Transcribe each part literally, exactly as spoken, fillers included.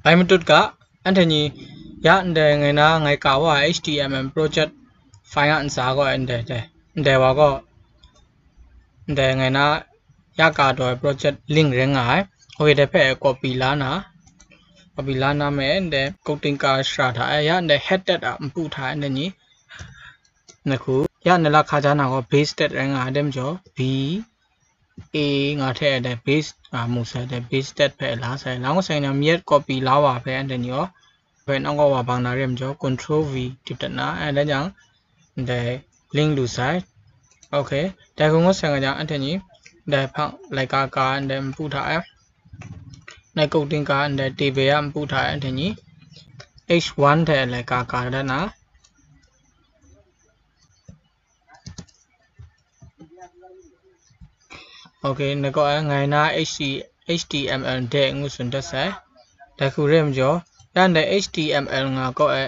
Bai matut ga, anhte ni ya ndai ngai na ngai ka wa ai H T M L project file a ntsa gaw ndai dai, ndai wa gaw ndai ngai na ya ka taw ai project link rai nga ai. Ok, dai hpe copy la na, copy la na me ndai coding ka shara hta e, ya ndai head tag a npu hta e ndai ni na hku, ya ndai la hka ja na gaw base tag rai nga ai, dai majaw B A nga hte dai base nga mu sai, dai base tag hpe la sai. La ngut sai na myit copy la wa hpe anhte ni gaw, hpe nawng kaw wa bang na re majaw, control V dip dat na, and then yang ndai link lu sai. Ok, dai hku ngut sai nga jang, anhte ni dai hpang laika ka ndai npu hta e, ndai coding ka ndai table a npu hta e, anhte ni H one hte laika ka dat na. Ok, ndai kaw e ngai na H T, H T M L tag ngu tsun dat sai. Dai hku re majaw, ya ndai H T M L nga kaw e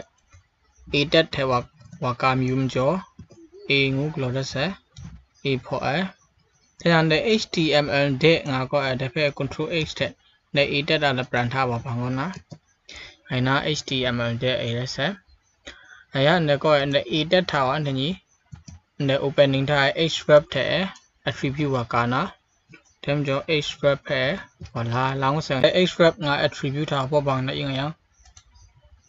A tag hte wa, wa ka mayu majaw, A ngu galaw dat sai, A hpaw ai. Dai yang ndai H T M L tag nga kaw e, dai hpe control H hte, ndai A tag a lapran hta wa bang kaw na, ngai na H T M L tag A rai sai. Aya ndai kaw e, ndai A tag hta wa anhte ni, ndai opening hta e href hte attribute wa ka na, dai majaw href hpe wa la, la ngut sai, href nga attribute hta hpaw bang na ing yang,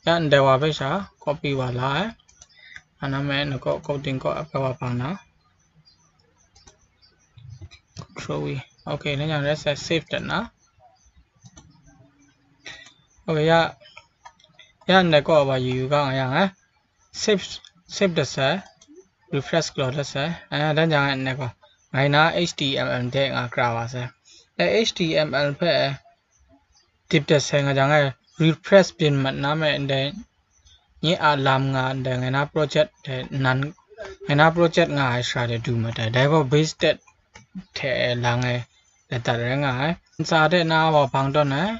ya ndai wa hpe sha copy wa la ai. Ana me na kaw coding kaw a hpe wa bang na, control V. Ok, na yang rai sai, save dat na. Ok, ya, ya ndai kaw wa yu yu ga nga yang e. Save, save dat sai, refresh galaw dat sai. Eh, dan jang e ndai kaw, ngai na H T M L tag nga kra wa sai. Dai H T M L hpe dip dat sai nga jang e, refresh byin mat na me ndai, nye a lam nga ndai ngai na project hte nan, ngai na project nga ai shara de du mat ai. Dai gaw base tag hte lang e ladat rai nga ai. Ntsa de na wa bang tawn ai.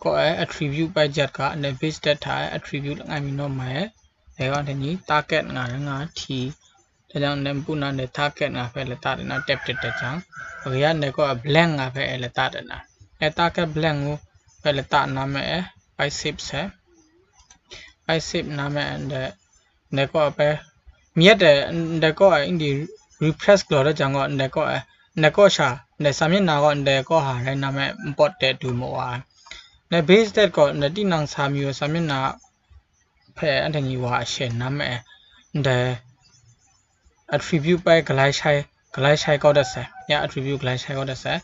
Kaw e attribute bai jat ga, ndai base tag hta e attribute langai mi naw mai ai. Dai gaw anhte ni target nga rai nga ai, T. Dai jang ndai npu na ndai target nga hpe lata de na tap tet dat jang, ok, ya ndai kaw e blank nga hpe e lata dat na. E target blank ngu hpe lata na me e, bai save sai. Bai save na me e ndai, ndai kaw e bai myit e, ndai kaw e indi refresh galaw dat jang gaw, ndai kaw e, ndai kaw sha, ndai sa myit na gaw, ndai kaw ha rai na me e, npawt de du maw wa ai. Ndai base tag gaw, ndai tinang sa mayu ai sa myit na hpe anhte ni wa a shen na me e, ndai attribute bai galai shai, galai shai kau dat sai. Ya attribute galai shai kau dat sai.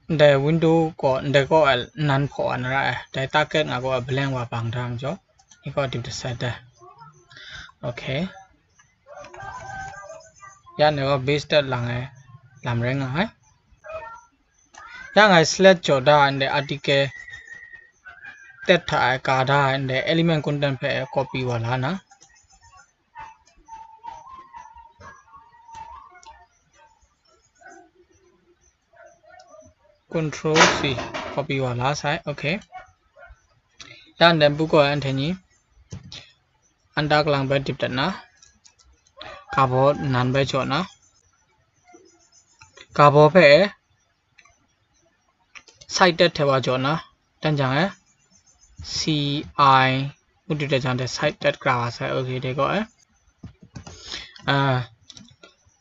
Ndai window gaw, ndai kaw e nan hpaw wa na ra ai. Dai target nga gaw blank wa bang da majaw, ni gaw dip dat sai dai. Ok. Ya ndai gaw base tag lang ai lam rai nga ai. Ya ngai select jaw da ai ndai article tag hta e ka da ai ndai element content hpe copy wa la na. Control C, copy wa la sai. Ok. Ya ndai npu gaw anhte ni, anda kalang bai dip dat na, ka baw nan bai jaw na, ka baw hpe side tag hte wa jaw na, dan jang e, C I, ngu dip dat jang dai side tag kra wa sai, ok, dai gaw e. Ah,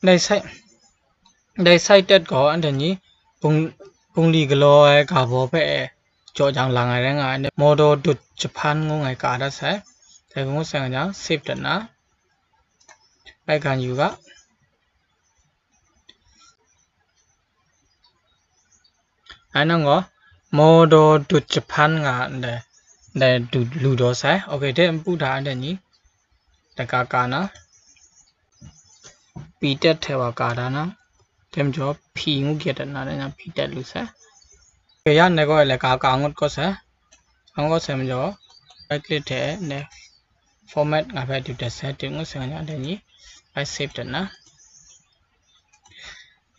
dai side, dai side tag gaw anhte ni bung, bungli galaw ai ka baw hpe e jaw jang lang ai rai nga ai, model dut jahpan ngu ngai ka dat sai. Dai gaw ngut sai nga jang, save dat na, bai gan yu ga. Ai nang gaw, model dut jahpan nga ndai, ndai du, lu daw sai. Ok, de npu hta ndai ni, dai ka ka na, P tag hte wa ka da na, de majaw P ngu gyet dat na, de na P tag lu sai. Ok, ya ndai gaw e laika ka ngut kawt sai. Ngut kawt sai majaw, right click hte ndai format nga hpe dip dat sai, dip ngut sai nga ndai ni, bai save dat na.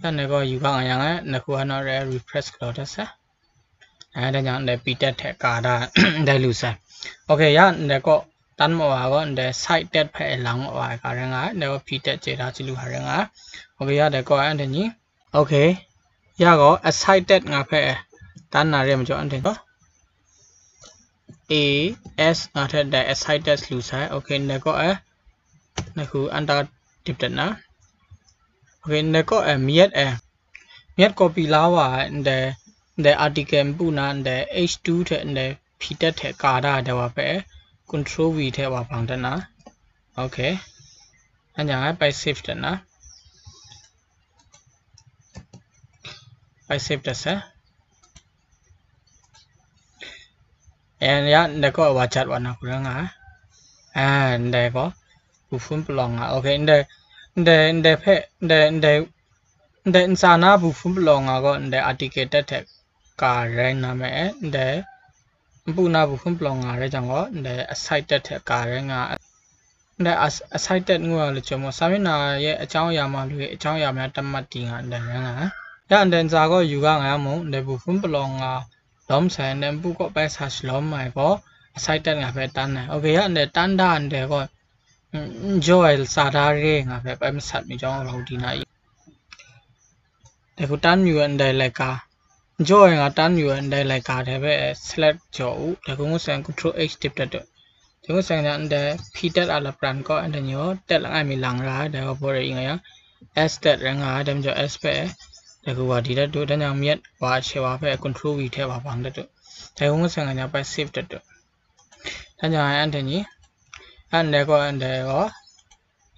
Dan dai gaw yu ga nga yang e, na hku hana rai refresh galaw dat sai. Ai, dan jang ndai P tag hte ka da, ndai lu sai. Ok, ya ndai kaw tan maw wa gaw, ndai side tag hpe e lang maw wa ai ka rai nga ai, ndai gaw P tag chye da chyalu hpa rai nga ai. Ok, ya dai kaw ai anhte ni. Ok, ya gaw a side tag nga hpe e tan na re majaw anhte gaw. A S ငါထက် the aside text လူဆိုင် okay နကောအဲနခုအန်တာ dip တနာ okay နကောအဲမြက်အဲမြက် copy လာဝါ the the article ပူနာ the H two ထက် the P တက်ထက်ကာတာတဲ့ဝါပဲ control V ထက်ဝါပန်တနာ okay အညာပဲ save တနာပဲ save တဆက် အဲရ နကောဝါချတ်ဝါနခုရငါအဲနကောဘူဖုံပလောင်ငါ okay န န နဖဲန န နစာနာဘူဖုံပလောင်ငါကောန article တက်ထက်ကာရဲနာမဲန မပူနာဘူဖုံပလောင်ငါရဲကြောင့်ကောန aside တက်ထက်ကာရဲငါန aside တက်ငွေလကြမစာမျက်နှာရဲ့အကြောင်းအရာမှလွဲအကြောင်းအရာများတတ်မှတ်တည်ငါနရဲငါရန်တန်စာကောယူကငါမူန ဘူဖုံပလောင်ငါ လောမ်ဆန်န မပူကောပဲစာရှလောမ်မိုင်ကော aside တက်ငါပဲတန်းန okay ရန်တန်ဒါနကော enjoy စာသားရဲငါပဲပဲမဆတ်မီကြောင်းအလောဒီနာ တခုတန်းမြူအန်ဒဲလဲကါ enjoy ငါတန်းမြူအန်ဒဲလဲကါတဲ့ပဲ select ကြော်ဦးတခုငုဆန် control H တစ်တက်တော့တခုဆန်ညာန်ဒဲ P တက်အလပရန်ကောအန်တညောတက်လငါမီလင်ရာတဲ့ဘော်ရင်းငါ S တက်ရငါတမကျော် S ပဲတခုဝါဒီတက်တို့တညာမြက်ဝါရှေဝါပဲ control V ထဲပါပန်းတက်တို့တခုငုဆန်ညာပဲ save တက်တို့တညာအန်တညေအန်ဒဲကောအန်ဒဲကော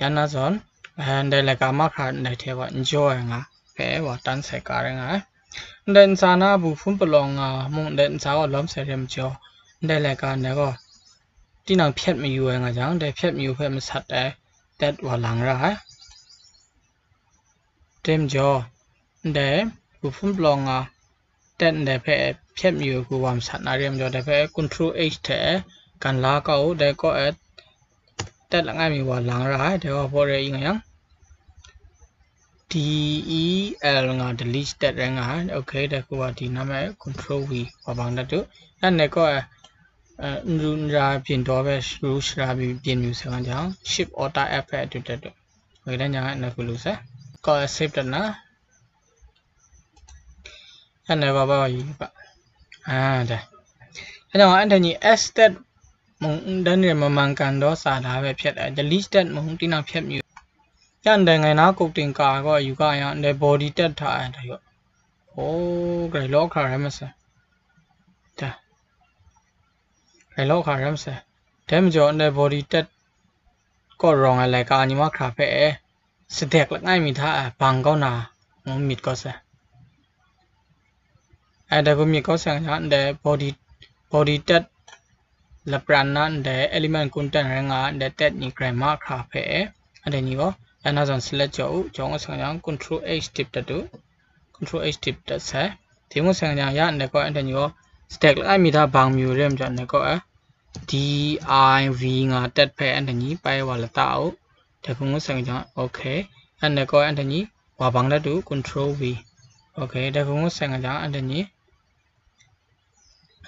ရန်နာဇွန် and လဲကမခါနဲ့ထဲပါ enjoy ငါဖဲဝါတန်းဆဲကားရငါဒန်စာနာဘူးဖုံပလောင်ငါမုန်ဒန်စာဝါလောမ်ဆဲရမ်ကျော်ဒဲလဲကနဲ့ကောတိနံဖြတ်မယူဝဲငါကြောင့်ဒဲဖြတ်မယူဖဲမဆတ်တဲတက်ဝါလင်ရဟဲတမ်ကျော်ဒဲဘူးဖုံပလောင်ငါ တက်တဲ့ဖက်ဖြတ်မျိုးကိုဝမ်ဆတ်နာရီမ်ကျော်တဲ့ဖက် control H ထဲကန်လာကောက်တဲ့ကော့အက်တက်လငါမျိုးဝါလင်ရတဲ့ဟောပေါ်ရင်းငါ D E L ငါ delete တက်ရငါ okay တဲ့ကိုဝါဒီနာမည် control V ဝါဘင်တတ်တူအဲ့နဲ့ကော့အဲနရူရာပြင်တော့ပဲရူရှရာပြင်မျိုးစံကြောင့် shift alt F ဖက်တူတက်တူ okay တဲ့ညာနဲ့ကိုလူဆက်ကော့ save တက်နာ အဲ့နဲ့ဘာဘာယူပါအာဒါအဲ့တော့အဲ့တညီ S တက်မုံတန်းရမမှန်ကန်တော့စာဒါပဲဖြတ်တယ် delete တက်မုံတင်းအောင်ဖြတ်မျိုးရန်တဲ့ငယ်နာကုတ်တင်ကာကောယူကရန်တဲ့ body တက်ထားတယ်ရောအိုးကြိုက်လောက်ခါရမစဒါကြိုက်လောက်ခါရမစတဲမကျော်တဲ့ body တက်ကောရောင်အလဲကာညီမခါဖဲအဲ စဒက်လငိုင်းမီထါအပန်ကောနာမူမစ်ကောဆာအဲတကူမစ်ကောဆာညာတဲ့ body body တက်လပရန်နာတဲ့ element ကွန်တန်ရငါတဲ့တက်ညီ grammar ခါဖဲအဲအတညီကောအနာဇွန် select ကျော်ဦးကျောင်းဆာညာ control H tip တတူ control H tip တဆဲဒီမဆာညာရတဲ့ကောအတညီကော stack လငိုင်းမီထါဘန်မျိုးရဲမကျော်နဲ့ကောအဲ D I V ငါတက်ဖဲအတညီပဲဝါလတာဦးတကူငုဆာညာ okay အနဲ့ကောအတညီဝါဘန်တတူ control V okay တကူငုဆာညာအတညီ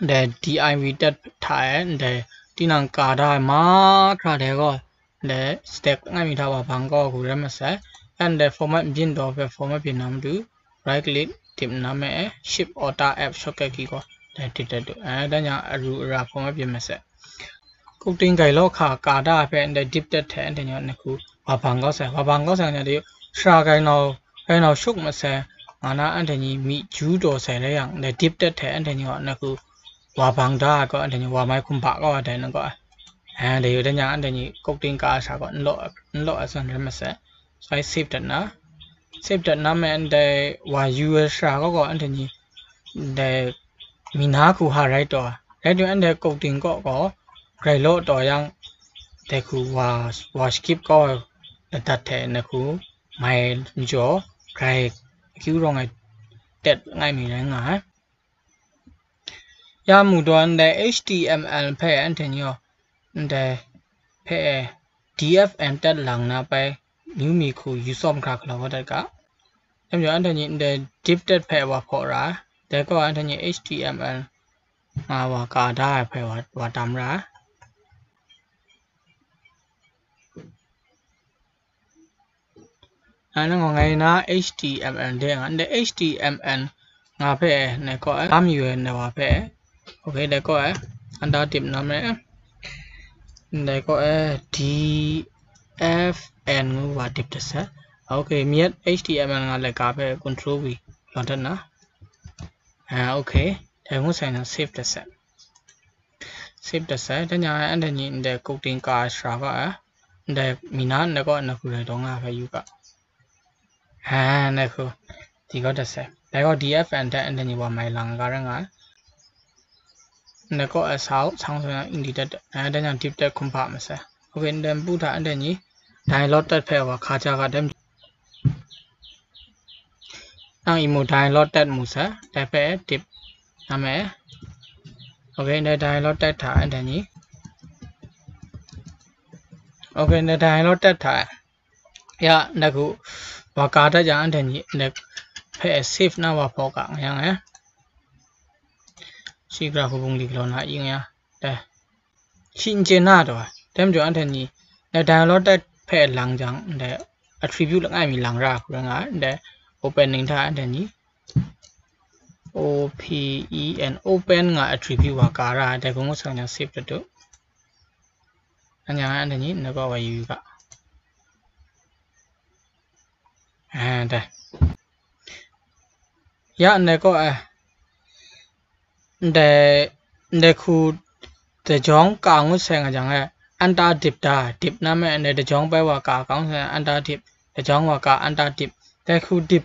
the D I V တက်ထားတဲ့တင်းနံကားဒါမခါတဲ့ကော the stack ငါမီထားပါဘန်ကောကူရဲမဆဲ and the format ပြင်တော့ပဲ format ပြင်နာမတူ right click တင်နာမဲ shift alt F shortcut key ကော the တိတ်တဲ့တူအဲဒါညာအရူအရာ format ပြင်မဆဲ ကုတ်တင်ကြိုက်လောက်ခါကာဒါဖဲ the dip တက်ထဲတဲ့ညောနခုဝါဘန်ကောဆဲဝါဘန်ကောဆဲညာဒီရှရာကြိုက်နော်ကြိုက်နော်ရှုပ်မဆဲငါနာအန်တညီမီကျူးတော်ဆဲလဲយ៉ាង the dip တက်ထဲအန်တညီနခုဝါဘန်ဒါကောအန်တညီဝါမိုက်ခွန်ဘကောအတဲနကောအဲဒါယူတညာအန်တညီကုတ်တင်ကားအစားကောလော့လော့အစွန်ရမဆဲ so I save တနာ save တနာမဲန်တဲဝါယူဝဲရှရာကောကောအန်တညီ the မီနာခုဟာရိုက်တော့ရိုက်တော့အန်တဲ့ကုတ်တင်ကော့ကောဂရိုက်လို့တော့យ៉ាងတဲ့ခုဝါဝါ skip ကောတတ်ထဲနခုမိုင်ကျော်ဂရိုက်အကျူရောငယ်တက်ငိုင်းမီလဲငါရမူတော့တဲ့ H T M L ဖဲအန်တညီတဲ့ဖဲ D F N တက်လင်နာပဲ မျိုးမီခုယူစော့မခါခလောဝတ်တက်ကတမျိုးအန်တညီတဲ့ dip တက်ဖဲဝါဖော်ရာတဲကောအန်တညီ H T M L ငါဝါကာဒါဖဲဝါဝါတမ်ရာအနငငယ်နာ H T M L တဲ့ငါတဲ့ H T M L ငါဖဲနဲ့ကောအဲအမျိုးနဲ့ဝါဖဲ okay တဲ့ကောအဲ Enter dip na me. Ndai kaw e D F N ngu wa dip da se. Okay, myit H T M L nga laika hpe control V lawt dat na. Ah, okay. Dai ngu sai na save da se. Save da se. Dan yang anhte ni ndai coding ka ai sara ga ai. Ndai mi na ndai kaw na hku rai taw nga hpe yu ga. Ha, ndai hku. Di gaw da se. Dai gaw D F N hte anhte ni wa mai lang ga rai nga ai. Ndai kaw a sau, sang sa yang ing di dat, eh, dan yang dip dat hkum hpa ma sai. Okay, ndai npu hta anhte ni download dat hpe wa hka ja ga dem. Nang imu download dat mu sai, dai hpe dip na me. Okay, ndai download dat hta anhte ni. Okay, ndai download dat hta. Ya, ndai hku wa ka dat yang anhte ni, ndai hpe save na wa hpaw ga nga yang e. Shi gara hku bungli galaw na ing ya. Dai. Shi n chye na taw, dai majaw anhte ni, ndai download dat hpe lang jang, ndai attribute langai mi lang ra hku rai nga ai, ndai opening hta anhte ni, O P E N, open nga attribute wa ka ra ai, dai hku ngu sai yang save dat u. Anya anhte ni, ndai kaw wa yu yu ga. Ah, dai. Ya, ndai kaw, eh, ndai, ndai hku dajawng ka ngut sai nga jang, eh, enter dip da, dip na me, ndai dajawng bai wa ka, ka ngut sai enter dip, dajawng wa ka, enter dip. Dai hku dip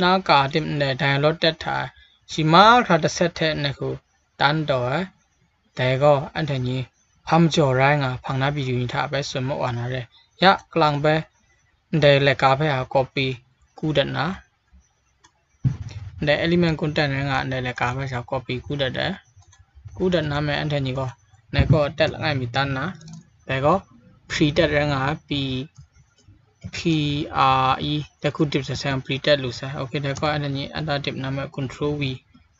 na ka dip ndai download dat hta, shi mahkra da set hte ndai hku tan taw ai. Dai gaw anhte ni hpa majaw rai nga hpang na pyi yu ni hta bai tsun ma wa na re. Ya, kalang bai ndai laika hpe a copy ku dat na, ndai element content rai nga ndai laika hpe sha copy ku dat ai. Ku dat na me anhte ni gaw, ndai gaw tet langai mi tan na, dai gaw pre tet rai nga ai, P, P R E, dai hku dip sai sai pre tet lu sai. Okay, dai gaw anhte ni enter dip na me control V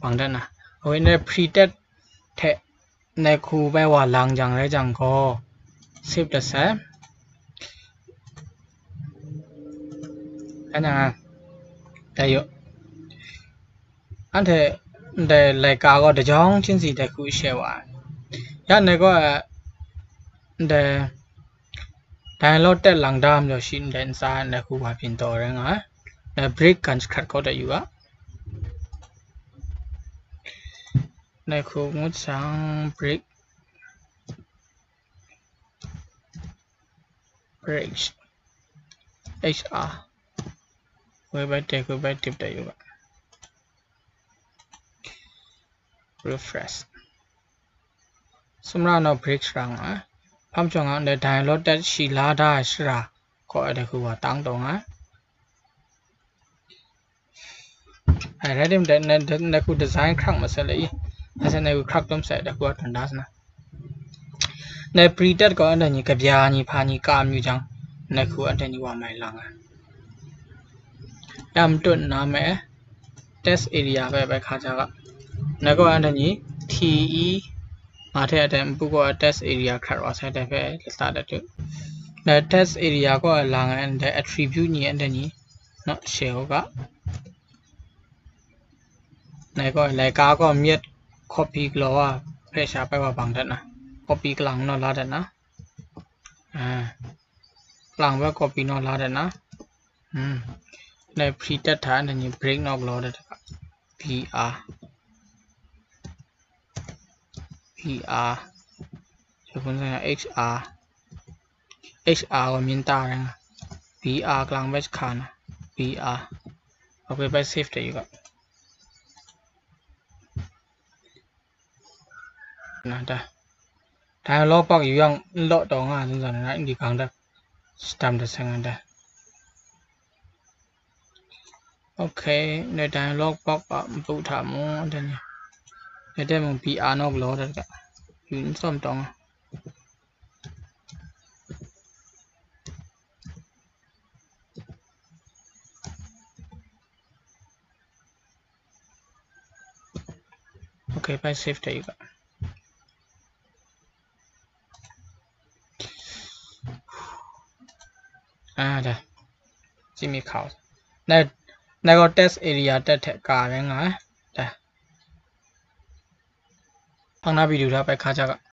bang dat na. Okay, ndai pre tet hte ndai hku bai wa lang jang rai jang gaw, save dat sai. Ana, dai yu. Anhte ndai laika gaw dajawng htin si dai hku share wa ai. Ya ndai gaw, ndai download tet lang da majaw shi ndai ntsa ndai hku wa byin taw rai nga ai. Ndai break ganj hkrat kaw dat yu ga. Ndai hku ngut sang break, break, H R. Web bai tek, web bai tip dat yu ga. Refresh. Sumra naw break sara nga ai. Hpa majaw nga ndai download dat shi la da ai sara kaw ai dai hku wa tang taw nga ai. Ai, rai tim dai, ndai, ndai, ndai hku design hkrak masat le i. Ai sa ndai hku hkrak tum sai, dai hku a tun da sa na. Ndai pre tet gaw anhte ni kabya ni hpa ni ka amyu jang, ndai hku anhte ni wa mai lang ai. Ya matut na me, test area hpe bai hka ja ga. Ndai gaw anhte ni T E nga hte a dai npu gaw test area hkrat wa sai dai hpe lata dat u. Ndai test area gaw a lang ai ndai attribute ni anhte ni naw share u ga. Ndai gaw, laika gaw myit copy galaw wa hpe sha bai wa bang dat na, copy kalang naw la dat na, a, kalang bai copy naw la dat na, hmm, ndai pre tet hta ndai ni break naw galaw dat ga, P R, P R, H R, H R gaw myin ta rai nga, P R kalang bai hka na, P R, okay, bai save dat yu ga. Na da. Dialog box yu yang n law taw nga ai zawn na, n di gang dat, stam dat sai nga da. Okay, ndai dialog box a npu hta mung, ndai ni, ndai mung P R naw galaw dat ga, yu n tsawm taw nga. Okay, bai save dat yu ga. Ah, da. Jimmy Cow. Ndai, ndai gaw test area tet hte ka rai nga ai. Da. Hpang na pyi du da, bai hka ja ga.